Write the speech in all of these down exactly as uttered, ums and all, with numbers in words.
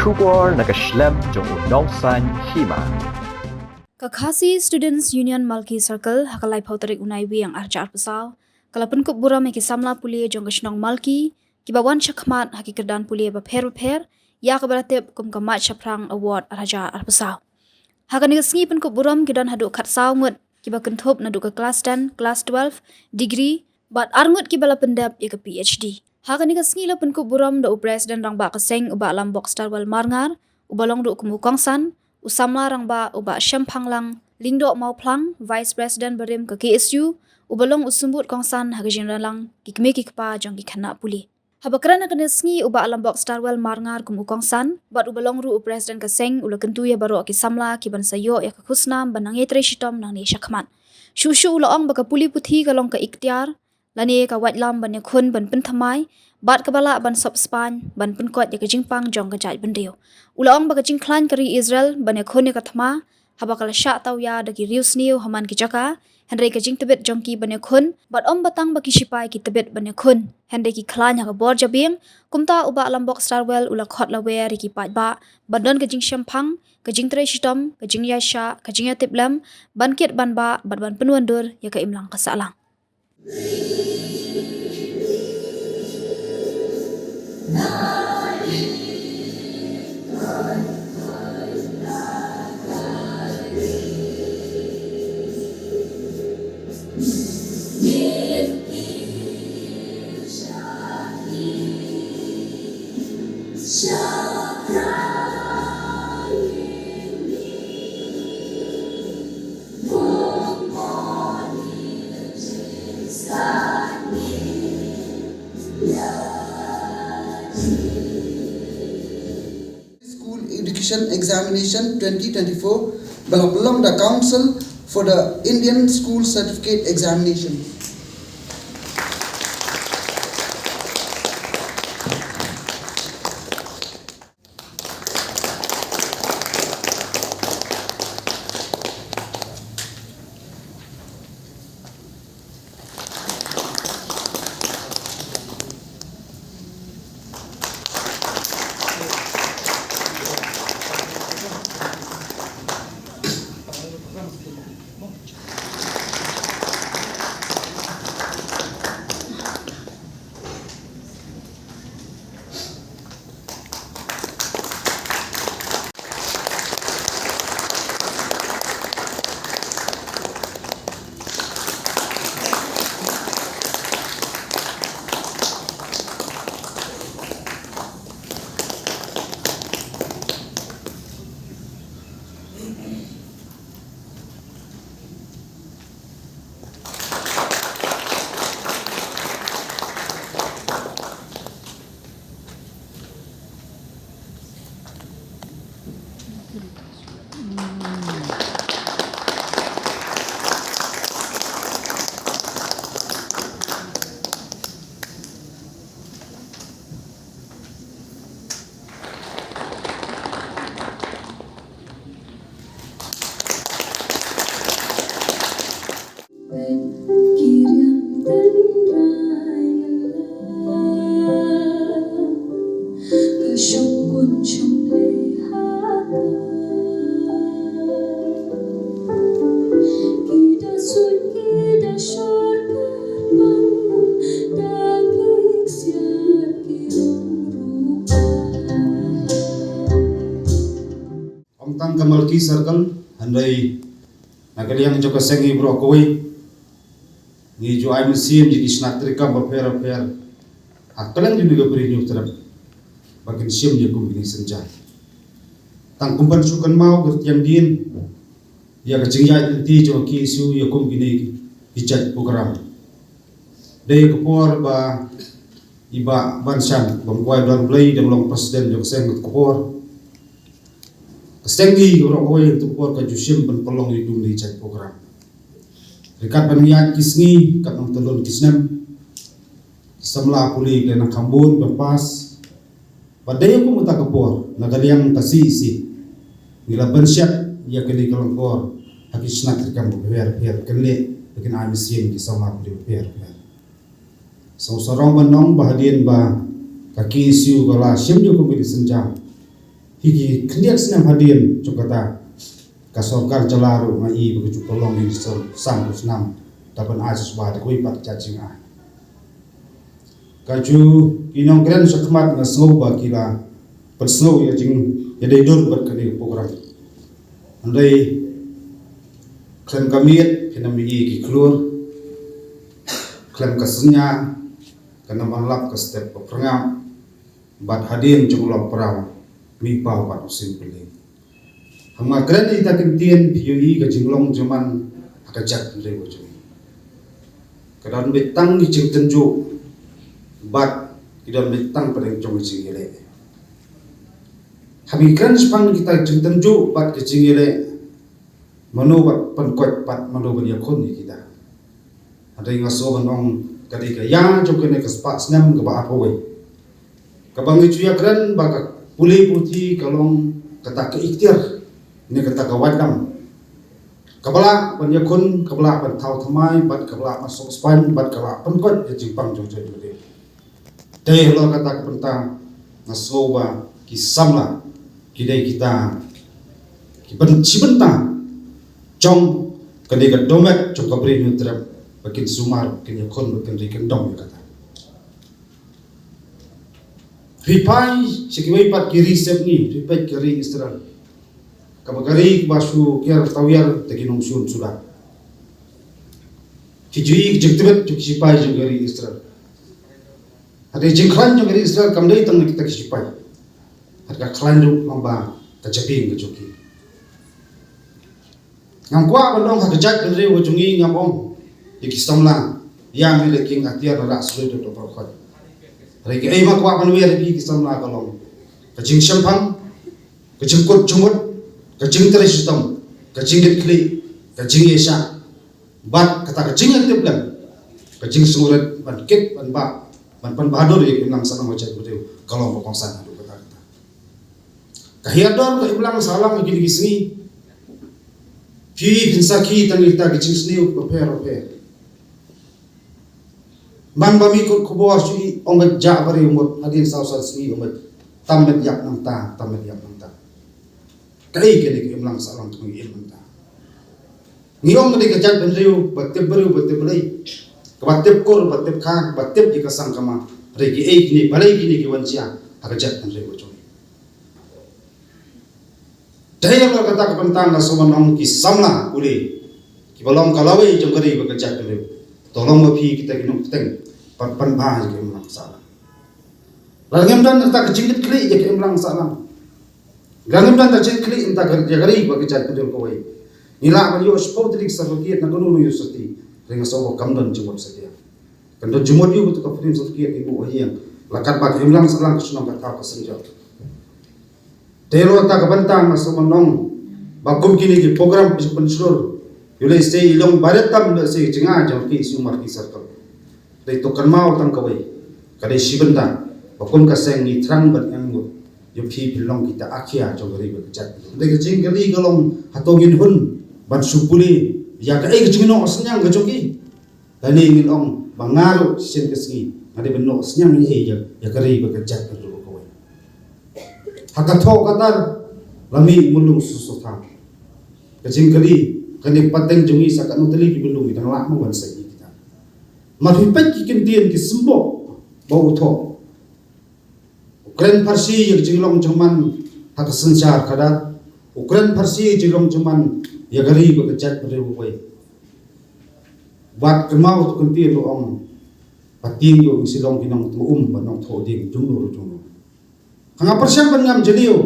Khubor na ka shlem jong u Nongsaiñ Hima. Ka Khasi Students Union Malki Circle ha ka laiphew tarik u Naiwieng arhajar arphew saw ka la pynkup burom ïa ki samla pule jong ka shnong Malki kiba wan shakhmat ha ki kyrdan pule bapher bapher ïa kaba la tip kum ka Mait Shaphrang Award arhajar arphew saw. Ha kane ka sngi pynkup burom ki don haduh khatsaw ngut kiba kynthup naduh ka klas ten, klas twelve, degree, bad ar ngut kiba la pyndep ïa ka P H D. Ha kane ka sngi la pynkup burom da u President Rangbah ka seng u Bah Lambok Starwell Marngar, uba long ruh kum u kongsan, u samla rangbah u Bah Shemphanglang Lyngdoh Mawphlang, Vice President barim ka K S U, uba long u symbud kongsan ha ka jingïalang ki kmie ki kpa jong ki khynnah pule. Haba kren ha kane ka sngi u Bah Lambok Starwell Marngar kum u kongsan bad uba long ruh u President ka seng u la kyntu ïa baroh ki samla ki ban sa ïoh ïa ka khusnam ban nang ïatrei shitom nangne shakhmat. Shuh shuh u la ong ba ka pule puthi ka long ka iktiar lane ka waitlam ban ïakhun ban pynthymmai bad kaba lah ban sop spaiñ ban pynkoit ïa ka jingpang jong ka jaitbynriew. U la ong ba ka jingkhlaiñ ka ri Israel ban ïakhun ïa ka thma haba ka la shah tawïa da ki riewsniew ha man ki jaka, hynrei ka jingtbit jong ki ban ïakhun bad ym ba tang ba ki shipai ki tbit ban ïakhun, hynrei ki khlaiñ ha ka bor jabieng. Kumta u Bah Lambok Starwell u la khot lawer ïa ki paidbah ban don ka jingshemphang, ka jingtrei shitom, ka jingïaishah, ka jingïatiplem ban kit ban bah bad ban pynwandur ïa ka imlang ka sahlang. School Education Examination twenty twenty-four, ba la pynlong da Council for the Indian School Certificate Examination. Ym tang ka Malki Circle, hynrei na ka liang jong ka seng hi baroh kawei ngi ju ai mynsiem ïa ki shnat treikam bapher bapher ha kylleng jong ka Bri Hynñiewtrep ba kin shim ïa kum kine ki synja. Tang kum ban shu kynmaw ka tiang dien ïa ka jingïaid lynti jong ka K S U ïa kum kine ki jait program. Dei ka por ba i Bah Banshan Bamkwai Blanblei dang long president jong ka seng, ka por ka seng hi ka rong wei, ka por ka ju shim ban pynlong ïa kum kine ki jait program. Ryngkat ban ïaid ki sngi, kat nang tylli ki snem, ki samla pule ki nang kham bun ban pass. Bad dei kum kata ka por, na ka liang ka C E C ngi la pynshad ïa kane ka lyngkor ha ki shnat treikam bapher bapher, kane ba kin ai mynsiem ïa ki samla pule bapher bapher. Sngewsarong ban ong ba hadien ba ka K S U ka la shim ïa kum kine ki synja, Ki khyndiat snem hadien jong kata, ka sorkar jylla ruh nga i ba ka ju pynlong ïa ki sor sang u snam da ban ai shuwa da kawei pat ka jingïa. Ka ju ki nongkren shakhmat nga sngew ba ki la pynsngew ïa jing ïa dei dur bad kane ka program. Hynrei khlem ka miet khlem i ki khlur, khlem ka synñia ka nang ban lap ka step ka pyrngap. Bad hadien jong u lok praw mi paw bad u sim pynleng. Hangma kren ita ktien phi ïohi ka jinglong jingman ha ka jaitbynriew ka jong ngi. Ka don beit tang ki jingtynjuh bad ki don beit tang pdeng jong ka jingïaleh. Ha ngi kren shaphang kita jingtynjuh bad ka jingïaleh, mano bad pynkoit bad mano ban ïakhun ïa kita. Hynrei nga sngewbha ban ong ka dei ka ïa jong kane ka spah snem kaba arphew wei. Kaba ngi ju ïakren ba ka pule puthi ka long kata ka ikhtiar ne kata ka waitlam. Kaba lah ban ïakhun, kaba lah ban thaw thymmai, bad kaba lah ban suk spaiñ, bad kaba lah pynkoit ïa jingpang jong jait bynriew. Te halor kata ka bynta nga sngew ba ki samla ki dei kita ki byn-, shi bynta jong kane ka dohmet jong ka Bri Hynñiewtrep ba kin sumar, kin ïakhun, ba kin ri kyndong ïa kata. Phi phai sha kiwei pat ki ri sepngi, phi peit ka ri Israel. Kaba ka ri kaba shu kiar tawiar da ki nongshun suda. Ki ju i ki jingtbit jong ki shipai jong ka ri Israel. Hynrei jingkhlaiñ jong ka ri Israel kam dei tang na kita ki shipai. Hynrei ka khlaiñ ruh long ba ka jabieng ka jong ki. Ngam kwah ban ong ha ka jaitbynriew ka jong ngi, ngam ong ïa ki samla ïa ngi leh kieng atiar na rah shlei da u baroh khoit. Hynrei kaei ba kwah ban wer ïa ki samla ka long ka jingshemphang, ka jingkut jingmut, ka jingtrei shitom, ka jingkitkhlieh, ka jingïaishah, bad kata ka jingïatiplem, ka jingsngewrit ban kit ban bah, ban pynbhadur ïa ka imlang sahlang ka jaitbynriew ka long ba kongsan haduh katta katta. Ka hiar dor ka imlang sahlang ha kine ki sngi. Phi phin sakhi tang ïa kita ki jingsniew bapher bapher. Man ba mi kut khubor shu i ong ba jah bari umut hadien saw san sngi umut. Tam met ïap nangta, tam met ïap nangta. Kaei kane ka imlang sahlang tang im nangta. Ngi ong ka dei ka jaitbynriew ba tip briew ba tip Blei, kaba tip kur ba tip kha, ba tip ïa ka sang ka ma. Hynrei kiei kine, balei kine ki wan jia ha ka jaitbynriew ka jong ngi. Dei halor kata ka bynta nga sngewbha ban ong ki samla pule kiba long ka lawei jong ka ri bad ka jaitbynriew. To long ba phi kita ki nongpynteng ban pynbha ïa ka imlang sahlang. Lada ngim don kata ka jingkitkhlieh ïa ka imlang sahlang, lada ngim don ka jingkitkhlieh ïa ka ri bad ka jaitbynriew kawei, ngi lah ban ïoh shiphew tylli ki certificate na kano kano ka university, hynrei nga sngew ba kam don jingmut satia. Kan don jingmut ïa uto ka film certificate ngi buh ha ïing, la katba ka imlang sahlang ka shnong ka thaw ka synjor. Te halor kata ka bynta nga sngewbha ban ong ba kum kine ki program pynshlur, ïoh lehse i long baroh tam lehse jngai jong ki sumar ki circle. Dei to kynmaw tang kawei, ka dei shi bynta ba kum ka seng ngi thrang ban ïeng ngut ïa phi phin long kita akhia jong ka ri bad ka jait. Dei ka jingkylli ka long hato ngin hun ban shu pule ïa kaei ka jingnoh synñiang ka jong ki. Lane ngin ong ba nga ruh shisien ka sngi nga dei ban noh synñiang ïa, ïa, ïa ka ri bad ka jait ka ri kawei. Ha ka thoh ka tar la mih Mulung Sutha. Ka jingkylli kane pateng jong ngi sa katno tylli ki Mulung ki dang lah mo ban sa ïa kita. Ma phi peit ki kyntien ki symboh ba u thoh. U kren pharshi ïa ka jinglong jingman ha ka synshar khadar. U kren pharshi ïa ka jinglong jingman ïa ka ri bad ka jait bad ri kawei. Wat kynmaw to kyntien u ong, ba tieng ïoh ngi shilong ki nongtnga um bad nongthoh dieng jong no ruh jong no. Ka nga pyrshang ban ngam jylliew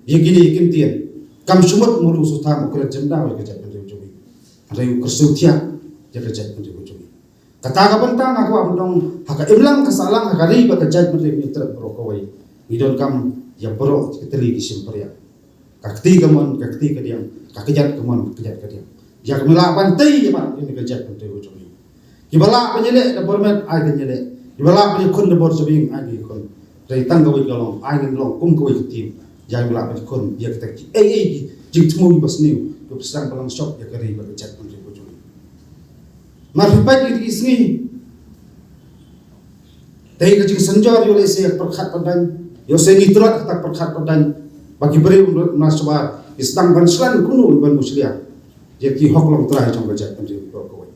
ïa kine ki kyntien. Kam shu mut Mulung Sutha u kren jyndaw ïa ka jait bad ri jong ngi. Hynrei u kyrsiew thiah ïa ka jait bad ri jong ngi. Kata ka bynta nga kwah ban ong ha ka imlang ka sahlang ha ka ri bad ka jait bad ri Hynñiewtrep baroh kawei, ngi donkam ïa baroh ki tylli ki shim pyrïang. Ka kti ka mon ka kti ka diang, ka kjat ka mon ka kjat ka diang. Ïa ka me lah ban tei ïa ba ïa ka jait bad ri jong ngi. Kiba lah ban ïaleh da bor met ai kin ïaleh. Kiba lah ban ïakhun da bor jabieng ai kin ïakhun. Hynrei tang kawei ka long, ai ngin long kum kawei ka team. Ïa kiba lah ban ïakhun ïa kita kiei ei ki jingthmu kiba sniew, kiba sdang ba long shoh ïa ka ri bad ka jait bad ri jong ngi. Mar phi peit ïa ki sngi. Te ka jingsynjor ïoh lehse ïa ka pyrkhat pyndaiñ, ïoh se ngi trot ha ka pyrkhat pyndaiñ. Ba ki briew na shabar ki sdang ban shlan kumno ban mushlia ïa ki hok longtrai jong ka jaitbynriew baroh kawei.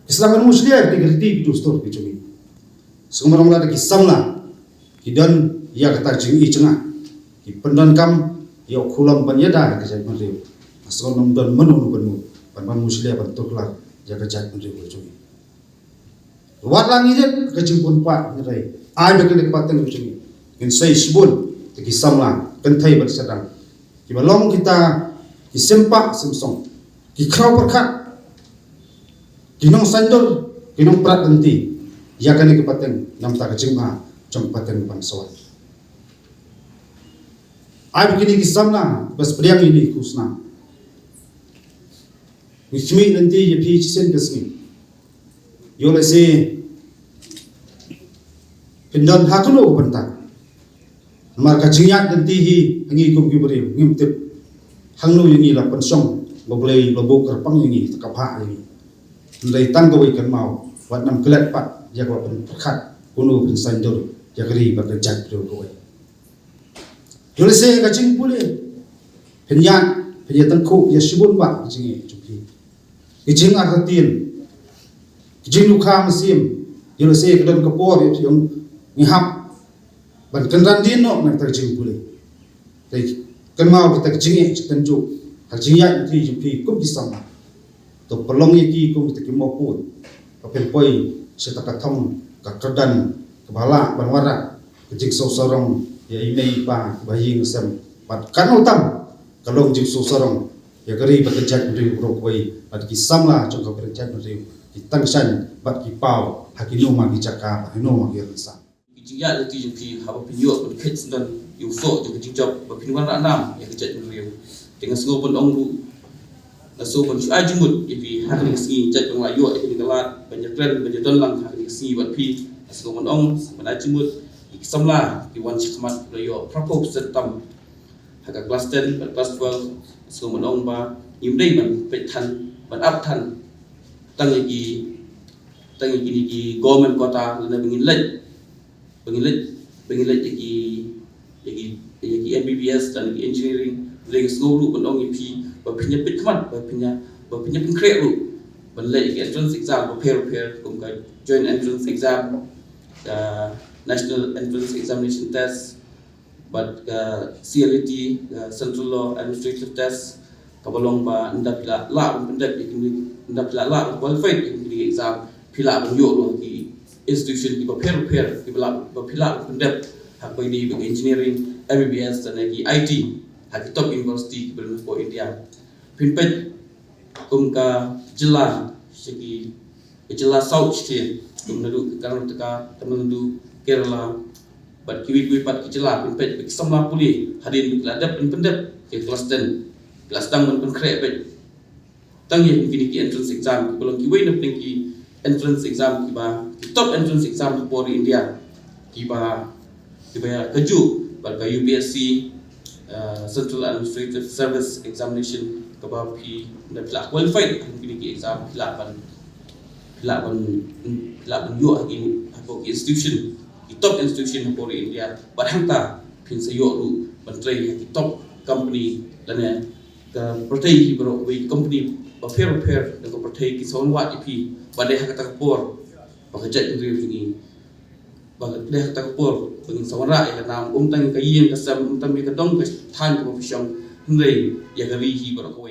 Ki sdang ban mushlia ïa ki riti ki dustur ki jong ngi. Sngewbha long lada ki samla ki don ïa kata ka jingïeit jong nga, ki pyndonkam ïa u khulom ban ïada ïa ka jaitbynriew. Sngewbha ym don mano mano ban mut ban ban mushlia ban tuklar ïa ka jaitbynriew ka jong ngi. Wat la ngi rit ka jingpynpaw ngi rei, ai ba kane ka pateng ka jong ngi ngin sei shibun ïa ki samla kynthei bad sdang kiba long kita ki sympa symsong, ki khraw pyrkhat, ki nongsaindur, ki nongprat lynti ïa kane ka pateng namar ka jingbha jong ka pateng ban sawat. Ai ba kine ki samla ba spdiang ïa kine ki khusnam ngi khmih lynti ïa phi shisien ka sngi. Ïoh lehse phin don ha kano ka bynta. Namar ka jingïaid lynti hi ha ngi kum ki briew ngim tip hangno ïa ngi la pynshong ba Blei la buh kyrpang ïa ngi, ka bha ïa ngi. Hynrei tang kawei kynmaw, wat nang klet pat ïa kaba pynpyrkhat kumno phin saindur ïa ka ri bad ka jaitbynriew kawei. Ïoh lehse ka jingpule phin ïaid, phin ïatyngkhuh ïa shibun bah ka jingeh jong phi. Ki jingartatien, ki jinglukha mynsiem, ïoh lehse ka don ka por ïa phi ong ngi hap ban kynran dien noh na kata ka jingpule. Te kynmaw kita ki jingeh jingtynjuh ha ka jingïaid lynti jong phi kum ki samla. To pynlong ïa ki kum kita ki mawpud ba phin poi sha kata ka thong ka kyrdan kaba lah ban wanrah ka jingsngewsarong ïa i mei i pa, i bahaïing i sem. Bad katno tam ka long jingsngewsarong ïa ka ri bad ka jaitbynriew baroh kawei, bad ki samla jong ka jaitbynriew ki tang shaiñ bad ki paw ha kino ma ki jaka, ha kino ma ki rynsan. Ki jingïaid lynti jong phi haba phin ïoh ban kheit syndon ïa u soh jong ka jingjop ba phin wanrah nam ïa ka jaitbynriew. Te nga sngew ban ong ruh, nga sngew ban shu ai jingmut ïa phi ha kane ka sngi, jait ba nga la ïoh ïa kane ka lad ban ïakren ban ïadon lang ha kane ka sngi bad phi. Nga sngew ban ong, ban ai jingmut ïa ki samla ki wan shakhmat, ki la ïoh phraphew percent tam ha ka klas ten bad klas twelve. Nga sngew ban ong ba ngim dei ban peit than, ban ap than tang ïa ki, tang ïa kine ki government quota lane ba ngin leit, ba ngin leit, ba ngin leit ïa ki, ïa ki, ïa ki M B B S lane ki engineering. Hynrei nga sngew ruh ban ong ïa phi ba phin ïa peit khmat, ba phin ïa, ba phin ïa pynkhreh ruh ban leit ïa ki entrance exam bapher bapher, kum ka joint entrance exam, ka national entrance examination test, bad ka C L A T, ka Central Law Administrative Test, kaba long ba ynda phi la lah ban pyndep ïa kine, ynda phi la lah ban qualified ïa kine ki exam, phi lah ban ïoh ruh ki institution kiba pher bapher, kiba lah, ba phi lah ban pyndep ha kaba ïadei bad engineering, M B B S lane ki I T ha ki top university kiba don hapoh India. Phin peit kum ka jylla, sha ki, ka jylla South sha, kum naduh ka Karnataka, Tamil Nadu, Kerala bad kiwei kiwei pat ki jylla, phin peit ba ki samla pule hadien ba ki la dep ban pyndep ïa ka klas ten, ki la sdang ban pynkhreh beit tang ïa kine ki entrance exam kiba long kiwei na pdeng ki entrance exam kiba, ki top entrance exam ha ka por India, kiba, kiba ïa kajuh bad ka U P S C, uh, Central Administrative Service Examination, kaba phi, ynda phi la qualified ha kine ki exam, phi lah ban, phi lah ban, phi lah ban ïoh ha ki, ha ki institution, ki top institution ha ka por India. Bad hangta phin sa ïoh ruh ban trei ha ki top company lane ka pyrthei hi baroh, ki company bapher bapher na ka pyrthei kin sa wanwad ïa phi. Bad dei ha kata ka por ba ka jaitbynriew jong ngi, ba dei ha kata ka por ba ngin sa wanrah ïa ka nam, ym tang ïa ka ïing ka sem, ym tang ïa ka dong ka thaiñ kaba phi shong, hynrei ïa ka ri hi baroh kawei.